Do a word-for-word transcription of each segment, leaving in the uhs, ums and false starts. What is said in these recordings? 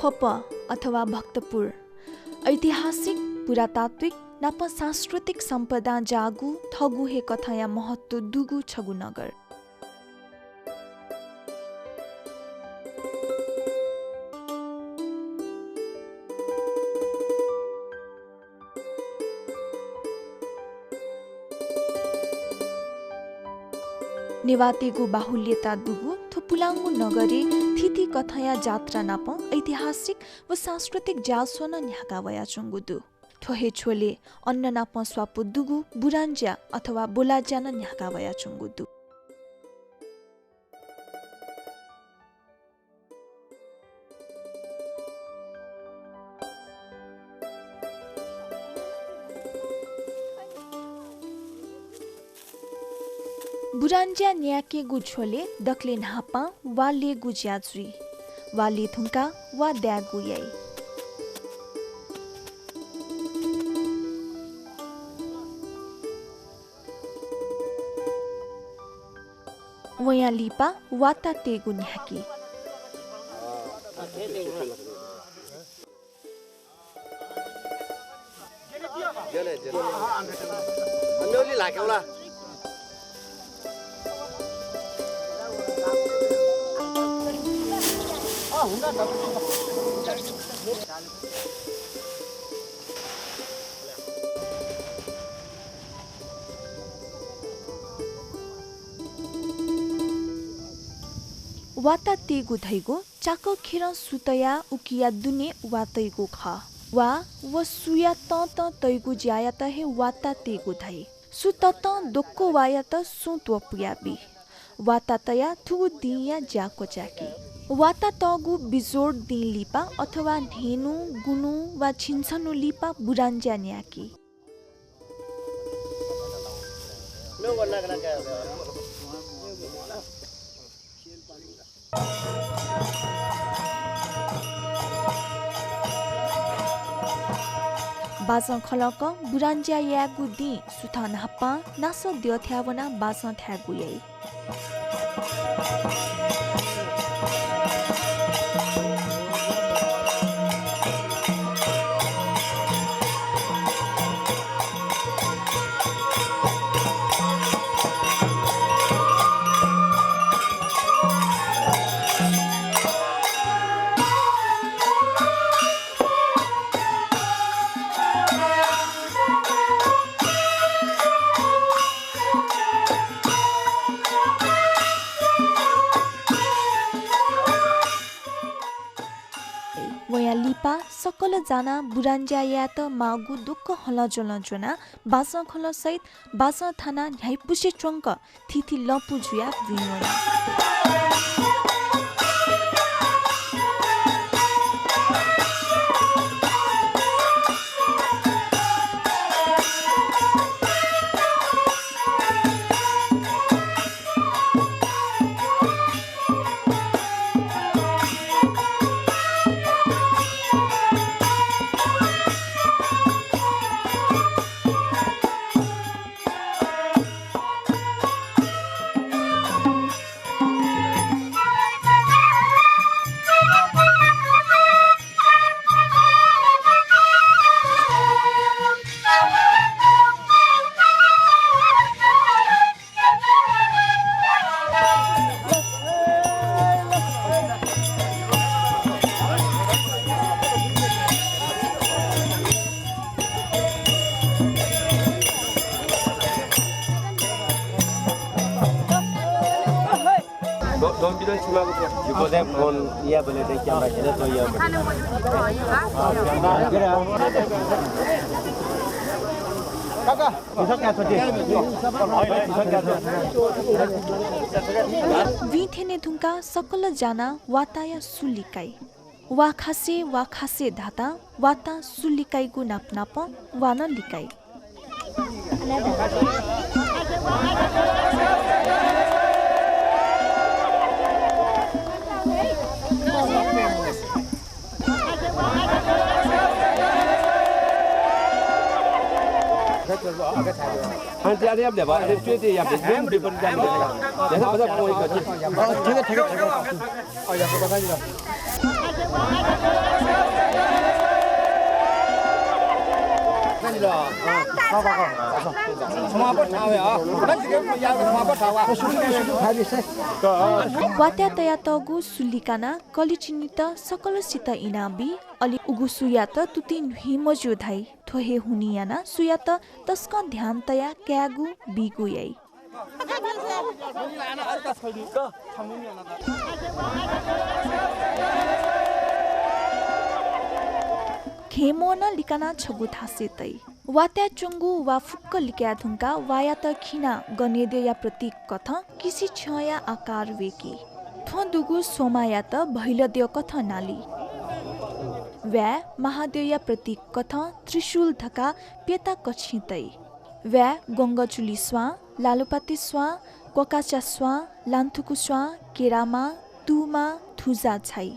ख्वप अथवा भक्तपुर। ऐतिहासिक, पुरातात्विक नाप सांस्कृतिक सम्पदां जाःगु थःगु हे कथंया महत्व दुगु छगू नगर। नेवाःतय्गु बाहुल्यता दुगु थ्व पुलांगु नगरय् थीथी कथंया जात्रा नाप ऐतिहासिक व सांस्कृतिक ज्याझ्वः नं न्ह्याका वयाच्वंगु दु। थ्व हे झ्वलय् अन्न नाप स्वापू दुगु बुरांज्या अथवा बोलाज्या नं न्ह्याका वयाच्वंगु दु। बुरांज्या न्यायेकेगु झ्वलय् दकलय् न्हापां वा लयेगु ज्या जुइ। वा लये धुंकाः वा दायेगु याइ। वयां लिपा वाता तयेगु न्ह्याकी। वाता तयेगु धइगु चाकःखिरं सु तयाः उकिया दुने वा तइगु खः। वा व सुया तंतं तइगु ज्यायात हे वाता तयेगु धाइ। सु ततं द्वक्व वायात सुं त्वपुया बी। वाता तयाः थुगु दिंया ज्या क्वचाय्की। वाता तःगु बिजोड दिं लिपा अथवा न्हय्न्हु, गुन्हु वा झिंछन्हु लिपा बुरांज्या न्याय्की। बाजं खलंकं बुरांज्या यायेगु दिं सुथं न्हापां नासः द्यःथाय् वनाः बाजं थायेगु याइ। वयां लिपा सकल जानाः बुरांज्या यायेत माःगु दुःख हलंज्वलं ज्वनाः बाजं खलं सहित बाजं थानाः न्ह्याइपुसे च्वंक थीथी लँपु जुयाः बुँइ वन। काका, भिं थ्यने धुंकाः सकल जानाः वाताया सु लिकाइ। वा खासे, वा खासे धातां वातां सु लिकाइगु नाप नापं वा नं लिकाइ। वात्या तयातःगु सु लिकानाः कलिचिनित सकलसित इनाबी, अले उगु सुयात तुति न्हुइ मज्यू धाइ। थ्व हे हुनिं यानाः सुयात तसकं ध्यान तयाः कायेगु बीगु याइ। खेमो नं लिकानाः छगू थासय् तइ। वात्या च्वंगु वा फुक्क लिकाये धुंकाः वायात खिनाः गनेद्यःया प्रतीक कथं किसि छ्यंया आकार वय्‌की। थ्वँ दुगु स्वमायात भैलद्यः कथं नाली। वाय् महाद्यःया प्रतीक कथं त्रिशूल धकाः प्यता कछिं तइ। वाय् गंगचुलि स्वां, लालुपाति स्वां, क्वकाचा स्वां, लान्थुकु स्वां, केरामा, तुमा, धुजा झाइ।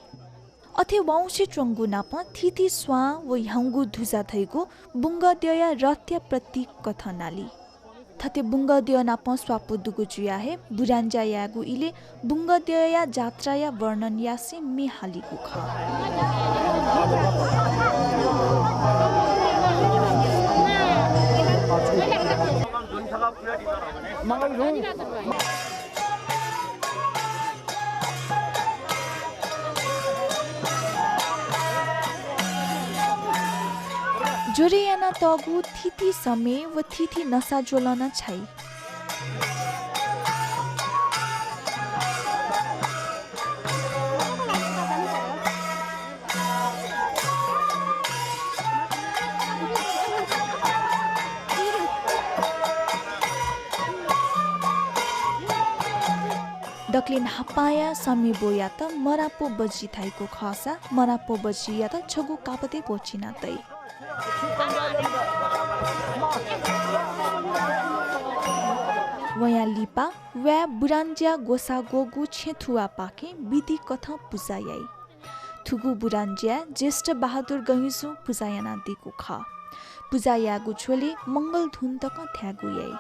अथे वाउँसे च्वंगु नापं थीथी स्वां व ह्याउँगु धुजा धइगु बुंगद्यःया रथया प्रतीक कथं नाली। थथे बुंगद्यः नापं स्वापू दुगु जुयाः हे बुरान्ज्या यायेगु इलय् बुंगद्यःया जात्राया वर्णन यासें म्ये हालीगु खः। ज्वरे यानातःगु थीथी समे व थीथी नसा ज्वलं नं झाइ। दकले न्हापांया समे ब्वयात मरापो बजि धाइगु खःसा मरापो बजियात छगू कापतय् ब्वःचिना तइ। वयां लिपा वाय् बुरान्ज्या ग्वसाः ग्वःगु छेँ थुवाःपाखें विधि कथं पुजा याइ। थुगु बुरान्ज्याय् ज्येष्ठ बहादुर गहिँजुं पुजा यानादीगु खः। पुजा याःगु झ्वलय् मंगल धुन तकं धायेगु याइ।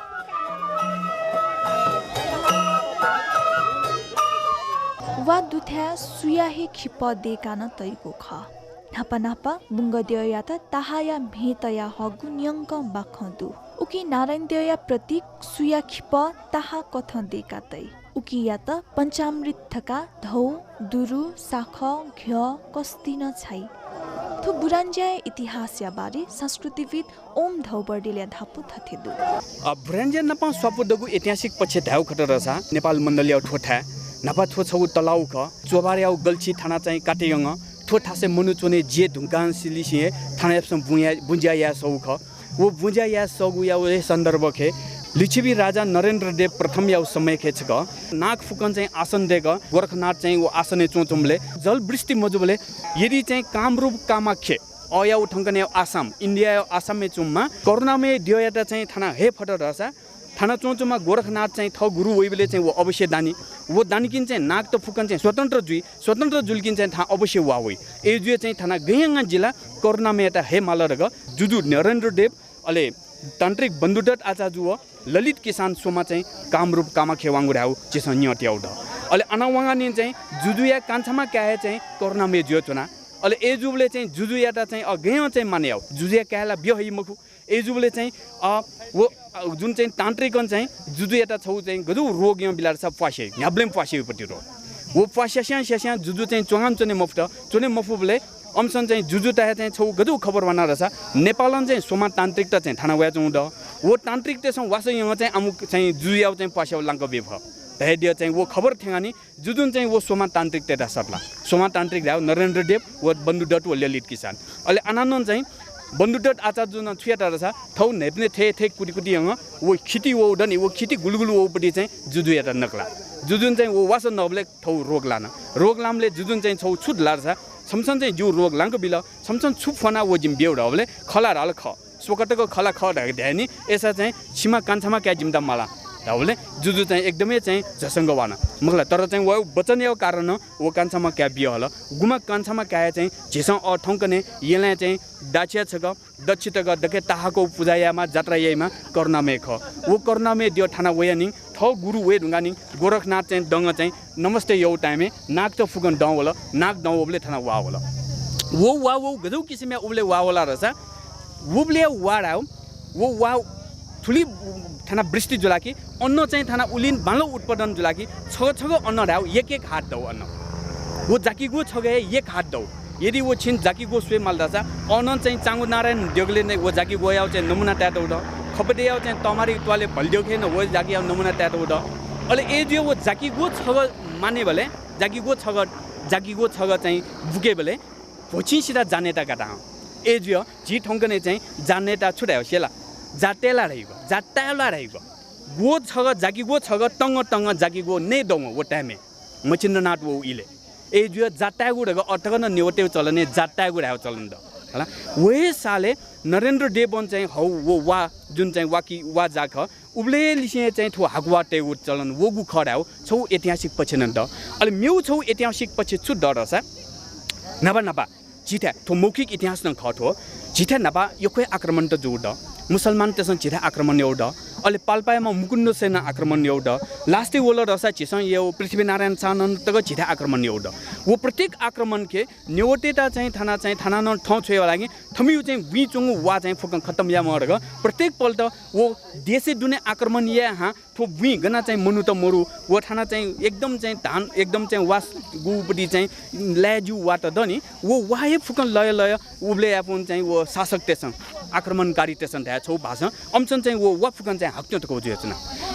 वा दुथाय् सुया हे खिपः दय्‌काः नं तइगु खः। न्हापा न्हापा बुंगद्यःयात ताहाया म्हे तया हःगु न्यंकं बाखं दु। उकिं नारायणद्यःया प्रतीक सुया खिपः ताहा कथं दय्‌का तइ। उकियात पञ्चामृत धकाः धौ, दुरु, साखः, घ्यः, कस्ति नं झाइ। थ्व बुरान्ज्याया इतिहासया बारे संस्कृतिविद् ओम धौबर्दिलया धापू थथे दु। अ, बुरान्ज्या नाप स्वापू दुगु ऐतिहासिक पक्ष धायेगु खःसा नेपाल मण्डलया थ्व थाय् न्हापा थ्व छगू तलाव खः। चोभारया गल्छी थाना चाहिँ काटे यंगः थ्व थासय् मनू च्वने ज्यू धुंकांसिलिसें हे थानायासं बुँया-, बुँज्या याये सःगु खः। व बुँज्या याये सःगुया व हे सन्दर्भखे लिच्छवि राजा नरेन्द्रदेव प्रथमया समयखे छकः नाग फुकं चाहिँ आसन दय्‌क गोरखनाथ चाहिँ व आसनय् च्वंच्वंबलय् जलवृष्टि मजूबलय् यदि चाहिँ कामरूप कामाख्य अया व थौंकन्हय् आसाम, इन्डियाया आसामय् च्वंम्ह करुणामय द्यःयात चाहिँ थाना हये फत धाःसा थाना च्वंच्वंम्ह गोरखनाथ चाहिँ थः गुरु वइबलय् चाहिँ व अवश्य दानी। व दानिकिं चाहिँ नागत फुकं चाहिँ स्वतन्त्र जुइ। स्वतन्त्र जुलिकिं चाहिँ थाहां अवश्य वा वइ। अय्‌जुया चाहिँ थाना गय् यानाः जिं ला करुणामययात हये माल धकाः जुजु नरेन्द्रदेव, अले तान्त्रिक बन्धुदत्त आचार्यजु व ललित किसान स्वमा चाहिँ कामरूप कामाख्य वांगु धायेगु झीसं न्यनातयागु दु। अले अन वांगानिं चाहिँ जुजुया कान्छाम्ह काय् हे चाहिँ करुणामय जुयाच्वना। अले अय्‌जूबलय् चाहिँ जुजुयात चाहिँ अ, गय् यानाः चाहिँ मानय् यायेगु। जुजुया काय् ला ब्यः हइ मखु। अय्‌जूबलय् चाहिँ, अ, व, अ, जुन चाहिँ तान्त्रिकं चाहिँ जुजुयात छगू चाहिँ गजू रोग यं बिलाः धाःसा प्वासे, न्ह्याबलें प्वासे वइपति रोग। व प्वास्यास्यां स्यास्यां जुजु चाहिँ च्वंगं च्वने मफुत, च्वने मफुबलय् अमिसं चाहिँ जुजुत हे चाहिँ छगू गजू खबर वाना धाःसा नेपालं चाहिँ स्वमा तान्त्रिकत चाहिँ थाना वयाच्वंगु दु। व तान्त्रिकतय्‌सं वासः यंगं चाहिँ आमु चाहिँ जुजुयागु चाहिँ प्वास्यागु लांक बी फु धयादिया चाहिँ व खबर थ्यंगंनिं जुजुं चाहिँ व स्वमा तान्त्रिकतय्‌त सःतल। स्वमा तान्त्रिक धायेगु नरेन्द्रदेव व बन्धुदत्त व ललित किसान। अले अनानं चाहिँ बन्धुदत्त आचार्यजुं छु यात धाःसा थः न्हाय्‌पनय् थय् थय् कुति कुति यंगं व खिति वःगु दनि, व खिति गुलि गुलि वःगुपति चाहिँ जुजुयात नकल। जुजुं चाहिँ व वासः नःबलय् थः रोग लान। रोग लांबलय् जुजुं चाहिँ छगू छु धाल धाःसा, छम्हसं चाहिँ जिगु रोग लांक बिल, छम्हसं छु फ्वना व जिं ब्यू धाःबलय् खः ला धाल खः। स्वकतक खः ला खः धकाः धायेनि, अय्‌सा चाहिँ छिम्ह कान्छाम्ह काय् जिमित माला धाःबलय् जुजु चाहिँ एकदमै चाहिँ झसंक वान। मखु ला, तर चाहिँ व वचनया कारणं व कान्छाम्ह काय् बिया हल। गुम्ह कान्छाम्ह काय् चाहिँ झीसं अ थौंकन्हय् यलय् चाहिँ दाछिया छकः दच्छि तक दकलय् ताहाकःगु पुजा यायेमाः, जात्रा यायेमाः करुणामय खः। व करुणामय द्यः थाना वयानिं थः गुरु वये धुंकानिं गोरखनाथ चाहिँ दंगं चाहिँ नमस्ते याःगु time-य् नागत फुकं दं वल, नाग दं वःबलय् थाना वा वल। व वा वःगु गजू किसिमया उबलय् वा वल धाःसा उबलय् वा धायेगु, व वा थुलि थाना वृष्टि जुला कि, अन्न चाहिँ थाना उलिं बांलाक उत्पादन जुला कि, छगः छगः अन्न धायेगु एक एक हात दउ अन्न। व जाकिगु छगः हे एक हात दउ। यदि व छिं जाकिगु स्वये माल धाःसा, अन चाहिँ चांगु नारायण देगलय् नं व जाकिगुयागु चाहिँ नमुना तयातःगु दु। खपदेयागु चाहिँ तमारी त्वालय् भलिद्यःखय् नं व जाकियागु नमुना तयातःगु दु। अले अय्‌जुया व जाकिगु छगः मानेबलय्, जाकिगु छगः, जाकिगु छगः चाहिँ बुकेबलय् भ्वछिं सिधा जा नयेत का धां। अय्‌जुया झी थौंकन्हय् चाहिँ जा नयेत छु धायेगु स्यू ला? जा तये ला धाइगु, जा ताये ला धाइगु। गु छगः जाकिगु छगः तंगः तंगः जाकिगु नये दउ व time-य्। मछिन्द्रनाथ वःगु इलय्। अय्‌जुया जा तायेगु धकाः अ तक नं नेवाःतय् चलनय् जा तायेगु धायेगु चलन दु। हला? व हे सालय् नरेन्द्र देवं चाहिँ हौ व वा, जुन चाहिँ वाकी वा जा खः, उबलय्‌लिसें चाहिँ थ्व हाकु वा तयेगु चलन वःगु खः धायेगु छगू ऐतिहासिक पक्ष नं दु। अले मेगु छगू ऐतिहासिक पक्ष छु दु धाःसा, न्हापा न्हापा झीथाय् थ्व मौखिक इतिहास नं खः थ्व। झीथाय् न्हापा यक्व हे आक्रमणत जूगु दु। मुसलमानतय्‌सं झीथाय् आक्रमण याःगु दु। अले पाल्पायाम्ह मुकुन्द सेनं आक्रमण याःगु दु। Last-य् वल धाःसा झीसं याःगु पृथ्वीनारायण शाहनं तक झीथाय् आक्रमण याःगु दु। व प्रत्येक आक्रमणके नेवाःतय्‌त चाहिँ थाना चाहिँ थाना नं थं छ्वयेगु लागि थमिगु चाहिँ बुँइ च्वंगु वा चाहिँ फुक्कं खतम यायेमाः धकाः प्रत्येक पल्ट व देशय् दुने आक्रमण याये हां थ्व बुँइ गन चाहिँ मनूत मरु, व थाना चाहिँ एकदम चाहिँ धान, एकदम चाहिँ वास गुपति चाहिँ लाय् ज्यू वात दनि, व वा हे फुक्कं लय लय उबलय् यापन चाहिँ व शासकतय्‌सं, आक्रमणकारीतय्‌सं धाये छगू भाषां, अम्सं चाहिँ व वा फुक्कं चाहिँ हाकत्वं तक जुयाच्वन।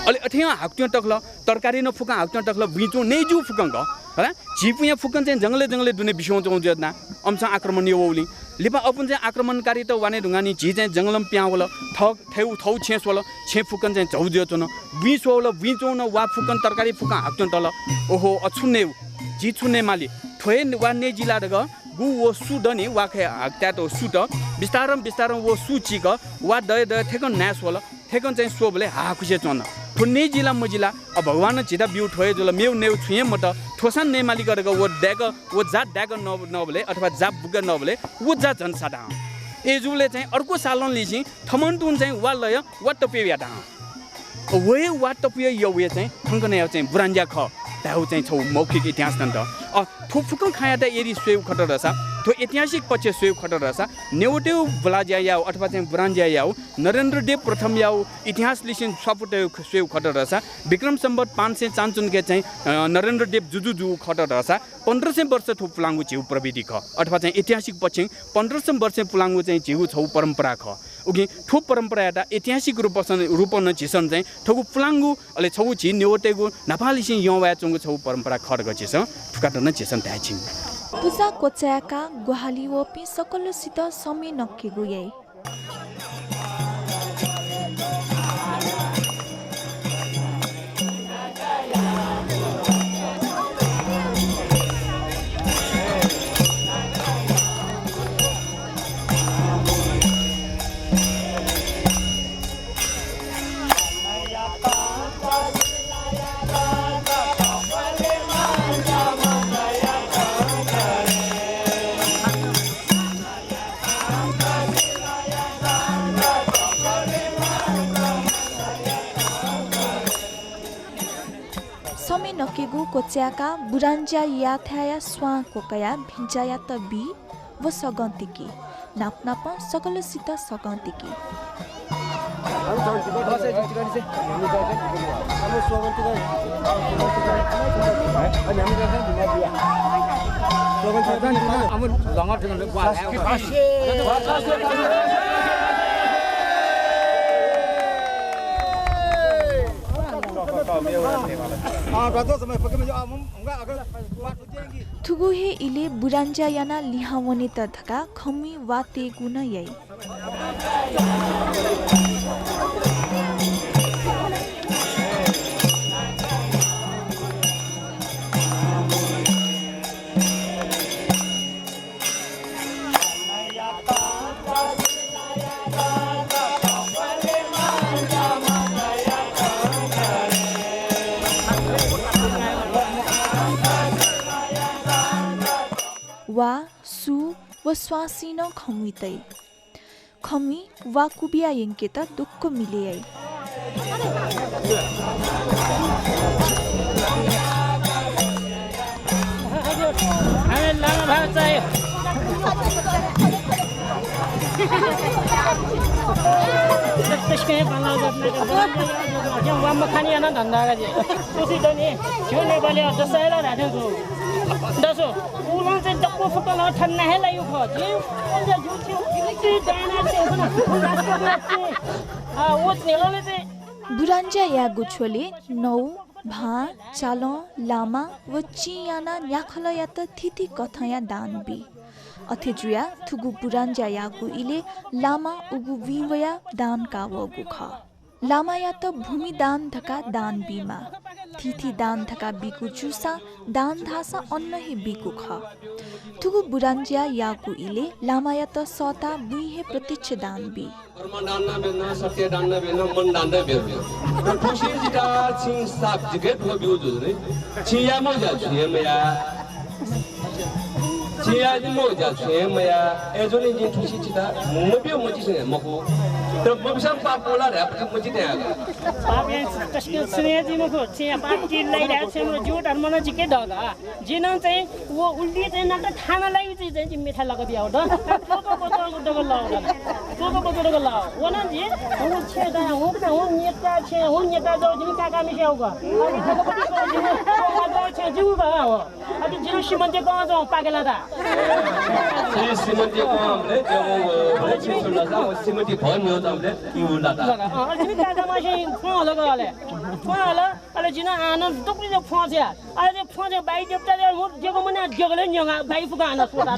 अले अथे हाकत्वं तकल, तरकारी नं फुक्कं हाकत्वं तकल, बुँइ च्वंगु नये ज्यू फुक्कं का। हला? झी बुँया फुक्कं चाहिँ जंगलय् जंगलय् दुने बिस्युं च्वंगु जुयाच्वन, अम्सं आक्रमण याःगु वःगुलिं। लिपा अपुं चाहिँ आक्रमणकारीत वाने धुंकाः नि झी चाहिँ जंगलं पिहां वल, थः थ्यू थौ छेँ स्वल, छेँ फुक्कं चाहिँ झौ जुयाच्वन, बुँइ स्वल, बुँइ च्वंगु नं वा फुक्कं तरकारी फुक्कं हाकत्वं तल। ओहो, अ छु नये, झी छु नये माली, थ्व हे वा नये ज्यू ला धकाः गु व सु दनि, वा खय् हाकत्वंतःगु सु दु, बिस्तारं बिस्तारं व सु चीक वा दये दये थेकं नाये स्वल। थेकं चाहिँ स्वःबलय् हाहाखुसे च्वन। थ्व नये ज्यू ला मज्यू ला, अ, भगवानं झीत ब्यूगु थ्व हे जुल, मेगु नयेगु छुं हे मदु, थ्वसां नये माली का धकाः व दाय्‌क, व जा दाय्‌क न-, नःबलय् अथवा जा बुक नःबलय् व जा झन सात हां। अय्‌जूबलय् चाहिँ अर्को सालंनिसें थम्हं तुं चाहिँ वा लय, वा तपुया यात हां। व हे वा तपुया याःगु हे चाहिँ थौंकन्हय् चाहिँ बुरांज्या खः धायेगु चाहिँ छगू मौखिक इतिहास नं दु। अ, थ्व फुक्कं खँयात यदि स्वयेगु खत धाःसा, थ्व ऐतिहासिक पक्ष स्वयेगु खत धाःसा, नेवाःतय् बुलाज्या याःगु अथवा चाहिँ बुरांज्या याःगु नरेन्द्र देव प्रथमयागु इतिहासलिसें स्वापू तयागु स्वयेगु खत धाःसा, विक्रम सम्वत पाँच सय चानचुनके चाहिँ, अ, नरेन्द्र देव जुजु जूगु खत धाःसा, पन्ध्र सय वर्ष थ्व पुलांगु झीगु प्रविधि खः, अथवा चाहिँ ऐतिहासिक पक्षं पन्ध्र सय वर्ष पुलांगु चाहिँ झीगु छगू परम्परा खः। उकिं थ्व परम्परायात ऐतिहासिक रूपसं, रूपं नं झीसं चाहिँ थःगु पुलांगु, अले छगू झी नेवाःतय्‌गु न्हापांलिसें यंवाये च्वंगु छगू परम्परा खः धकाः झीसं थुकथं नं झीसं धाये छिं। पुजा क्वचाय्‌काः ग्वाहालि वःपिं सकलसित समय नकेगु याइ। समय नकेगु क्वचाय्‌काः बुरांज्या याःथाय्‌या स्वां क्वकयाः भिंचायात बी व सगं तिकी। नाप नापं सकलसित सगं तिकी। थुगु हे इलय् बुरांज्या यानाः लिहां वनेत धकाः खमुइ वा तयेगु नं याइ। वा, सु व स्वांसिनं खमुइ तइ। खमुइ वा कुबिया यंकेत दुक्व मिले याइ। तसकं हे बांलाः जूगु खः। वाम्बा खाने यानाः धन्दा गाजे। तुसी दनि, झ्यू नेपाली दसय् ला धाथें जू। दसु, उलं चाहिँ दक्व फुक्क नं ठन्ना हे लाइउ खः। जिं उलं चाहिँ झ्यू, झ्यू, झ्यू दाना चाहिँ उखुना। आ, उच नि, अले चाहिँ बुरांज्या यायेगु झ्वलय् नौ, भां, चालं, लामा व चिं यानाः न्याखलयात थीथी कथंया दान बी। अथे जुयाः थुगु बुरांज्या याःगु इलय् लामां उगु विं वयाः दान काः वःगु खः। लामायात भूमि दान धकाः दान बीमाः। थीथी दान धकाः बीगु जूसां दान धाःसा अन्न हे बीगु खः। थुगु बुरांज्या याःगु इलय् लामायात सःताः बुँइ हे प्रत्यक्ष दान बी। कर्म दान नं ब्यन, सत्य दान नं ब्यन, मन दान नं ब्यन। तर थुसी जितः छिं साप जिके दुःख ब्यू जुल नि। छिं यायेमाःगु ज्या छुं हे मयाः। छिं यायेमाःगु ज्या छुं हे मयाः। अय्जूगुलिं जिं थुसी छितः मब्यू मजिसे मखु। तर मबिसां पाप वल धायेपति मजि तयाः। पाप याये तसकं सुने जिं मखु। छिं पाप ति लाइ धाये छेँ ज्यू धर्म नं जिके दःगु। जिं नं चाहिँ व उल्टी चाहिँ नाप थाना लाइगु चाहिँ चाहिँ जिं मिठा लगा बियाउ द। चोको बचोको दगल लाउ द। चोको बचो दगल लाउ। व नं जि, व छेँ दा, व, व नेता छेँ, व नेता जाउ जिं काका मिसे आउ ग। अले चोको बचो जाउ जिं, व जाउ छेँ जिउ ग, व। अले जिं सिमन्ते कं जाउ पाकेला दा। छि सिमन्ते कं, भले, भले, छि सुन ला, व सिमन्ते भन न्यू जाउ, भले, इउ ला दा। अ, अले जिं काका मासे फोन हल ग अले। फोन हल, अले जिं आनन्द दुक्री जो फोन छ्या। अले चाहिँ फोन चाहिँ बाई देवता चाहिँ मू देगो मने देगले न्यंगा बाई फुका आना सोता।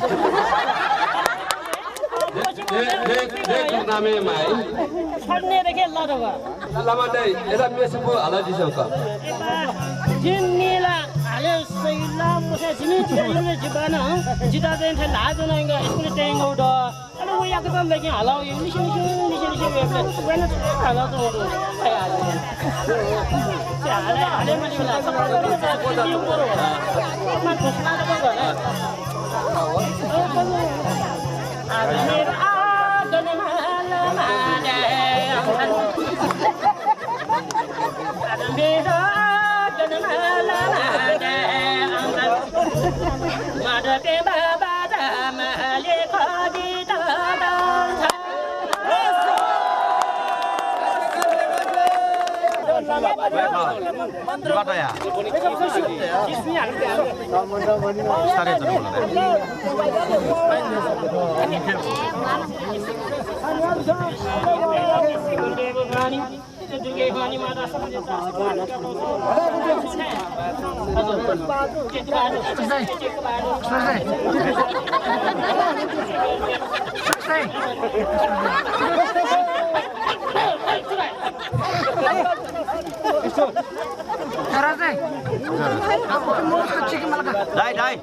दे, दे, दे, दे, नामे माई। छड्ने देखे ला दगा। लामा दाइ, एला मेसपु हाला दिसं का। जिन नीला हाले सैला मुसे जिनी जिनी जिबाना, जिदा चाहिँ थे ला जन इंगा स्कुल टेंगो द। अरे वो याक तो लेकिन हलाओ, ये निशे, निशे, निशे, निशे, ये अपने, वो ना तो हलाओ तो, वो तो, अरे, अरे। क्या हाल है? हाल है, मनी वाला, सब लोग तो चाय पीते हैं, ऊपर हो। अपना घुसना तो बोल रहा है। अरे, मेरा आदन माला माले। दाइ, दाइ।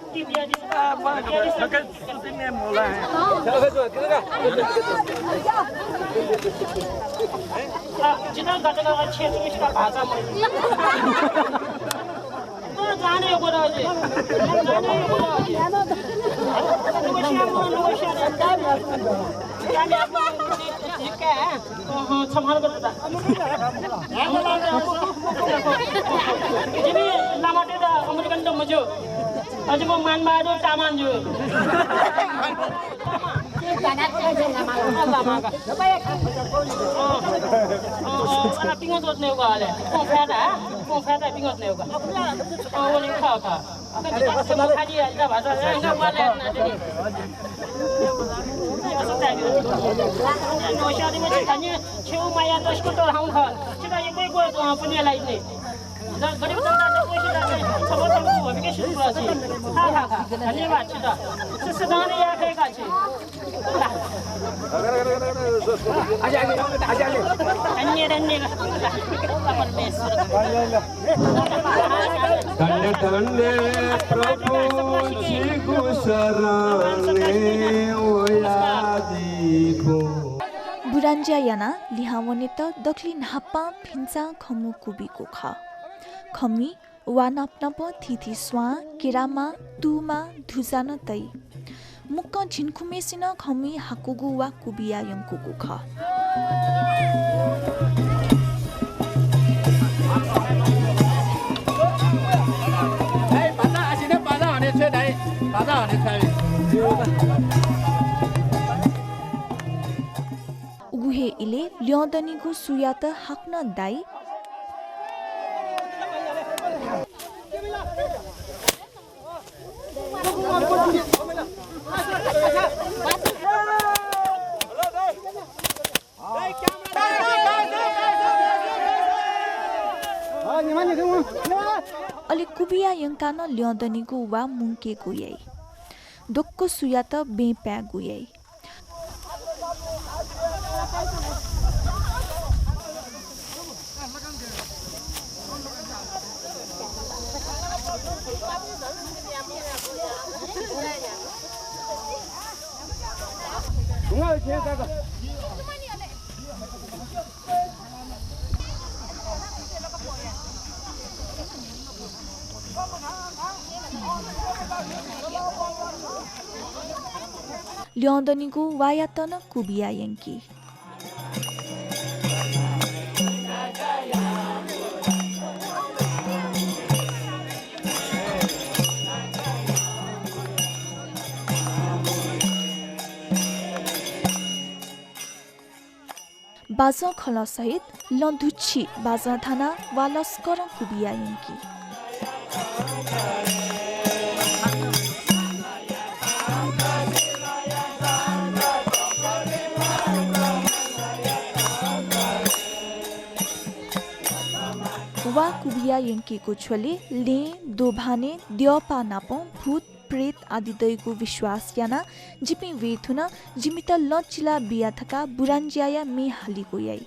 जितः गतगः छेँ तुमिसित भाषा मयु। जाने यो बोला जी। जाने यो बोला जी। नमस्कार, नमस्कार। जाने आप लोग ठीक है? अहँ, छमाल गर्दा। जिमि लामाटे दा अमेरिकन त मज्यू। अझ म मानबहादुर तामाङ ज्यू। लामा का। अँ, अँ, अँ, अला पिंगस वतनेगु हले। कों फ्याता, कों फ्याता पिंगस नेगु। अँ, वने खः, खः। धन्यवाद। धन्य धन्य प्रभु छिगु शरणय् वयादीगु। बुरांज्या यानाः लिहां वनेत दकलय् न्हापां भिन्चां खमु कुबीगु खः। खमुइ वा नाप नापं थीथी स्वां, किरामा, तुमा, धुजा नं तइ। मुक्कं झिंखुम्हय्‌सिनं खमुइ हाकुगु वा कुबिया यंकूगु खः। इलय् ल्यं दनिगु सुयात हाकनं दाइ। अले कुबिया यंकाः नं ल्यं दनिगु वा मुंकेगु याइ। दक्व सुयात बें पायेगु याइ। ल्यं दनिगु वायात नं कुबिया यंकी। बाजं खलं सहित लँ धुच्छिं बाजं थानाः वा लस्करं कुबिया यंकी। वा कुबिया यंकीगु झ्वलय् लँय्, दोभानय्, द्यःपाः नापं भूत प्रेत आदि दइगु विश्वास यानाः जिपिं वये धुन, जिमित लँ चिला बिया धकाः बुरांज्याया म्ये हालीगु याइ।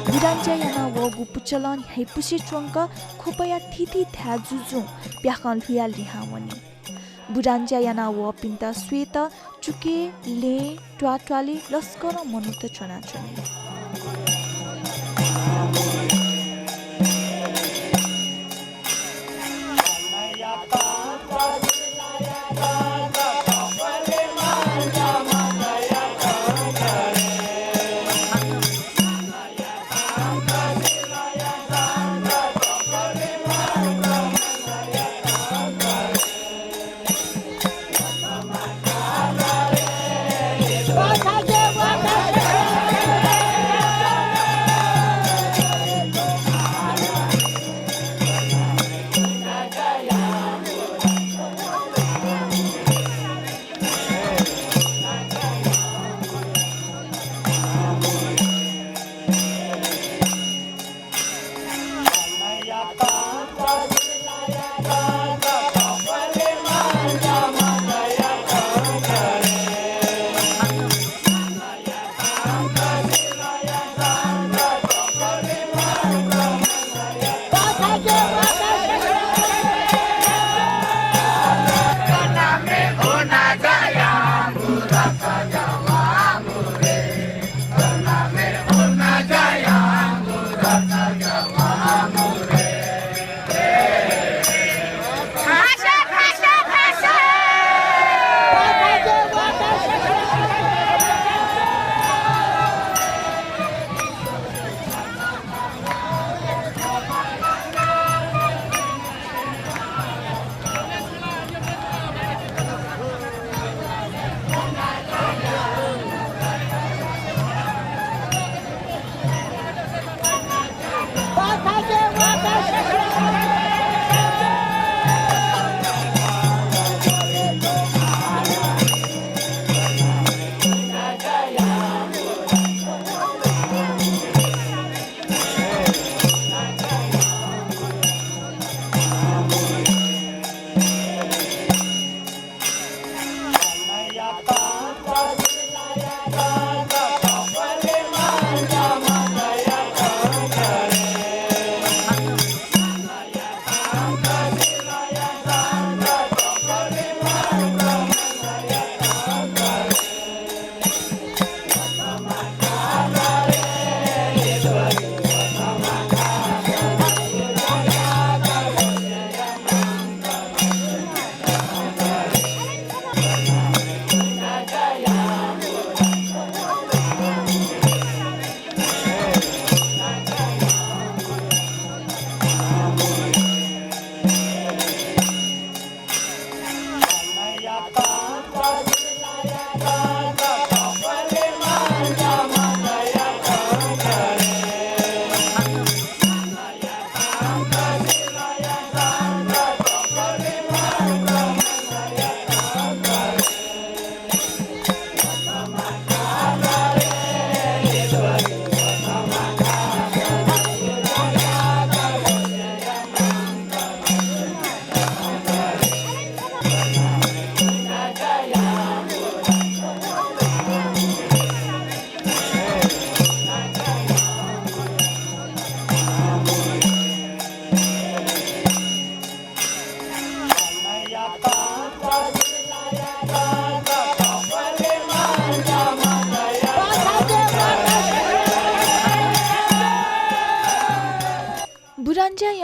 बुरांज्या याना वःगु पुचलं न्ह्याइपुसे च्वंक ख्वपया थीथी थाय् जुजुं प्याखं ल्हुयाः लिहां वनी। बुरांज्या याना वःपिन्त स्वयेत चुकय्, लँय्, त्वाःत्वालय् लस्करं मनूत च्वनाच्वनी।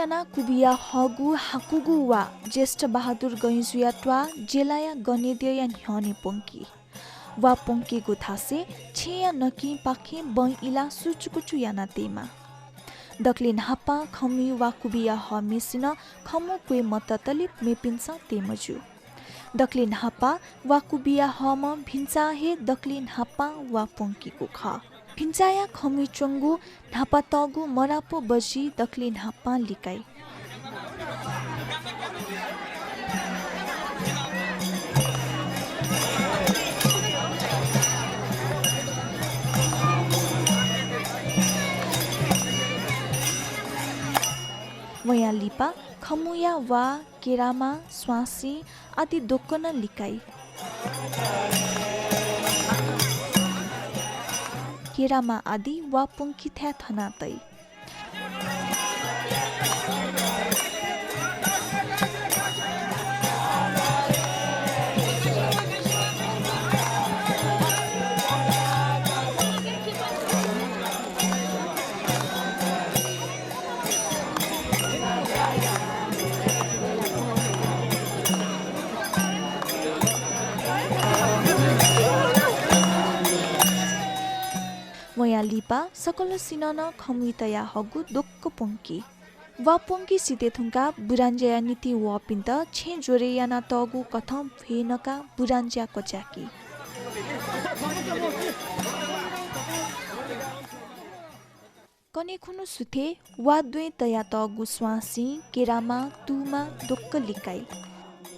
यानाः कुबिया हःगु हाकुगु वा ज्येष्ठ बहादुर गैंजुया त्वाः जेलाया गनेद्यःया न्ह्यःने प्वंकी। वा प्वंकीगु थासय् छेँया नकिंपाखें बँ इलाः सुचुकुचु याना तयेमाः। दकले न्हापां खमुइ वा कुबिया हःम्हेसिनं खमु क्वय् मततले मेपिन्सं तये मज्यू। दकले न्हापा वा कुबिया हःम्ह भिन्चां हे दकले न्हापां वा प्वंकीगु खः। भिन्चाया खमुइ च्वंगु न्हापातःगु मरापो बजि दकले न्हापां लिकाइ। वयां लिपा खमुया वा, केरामा, स्वांसिं आदि द्वक्क नं लिकाइ। केरामा आदि वा प्वंकीथाय् थना तइ। वयां लिपा सकलसिनं नं खमुइ तयाहःगु द्वक्क प्वंकी। वा प्वंकी सिते धुंकाः बुरांज्याया निंतिं वःपिन्त छेँ ज्वरे यानातःगु कथं भ्वय् नकाः बुरांज्या क्वचाय्की। कन्हय् खुन्हु सुथय् वा द्वँय् तयातःगु स्वांसिं, केरामा, तुमा द्वक्क लिकाइ।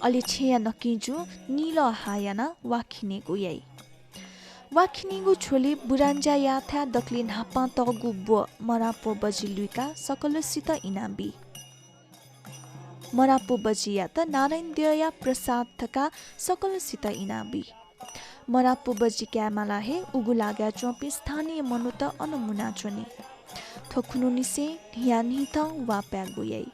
अले छेँया नकिंजुं निलः हा यानाः वा खिनेगु याइ। वा खिनीगु झ्वलय् बुरांज्या याःथाय् दकले न्हापां तःगु ब्व मरापो बजि लुइकाः सकलसित इनाप बी। मरापो बजियात नारायण द्यःया प्रसाद धकाः सकलसित इनाप बी। मरापो बजि कायेमाला हे उगु लागाय् च्वंपिं स्थानीय मनूत अन मुनाच्वनी। थ्व खुन्हुनिसें न्हियान्हिथं वा पाय्गु याइ।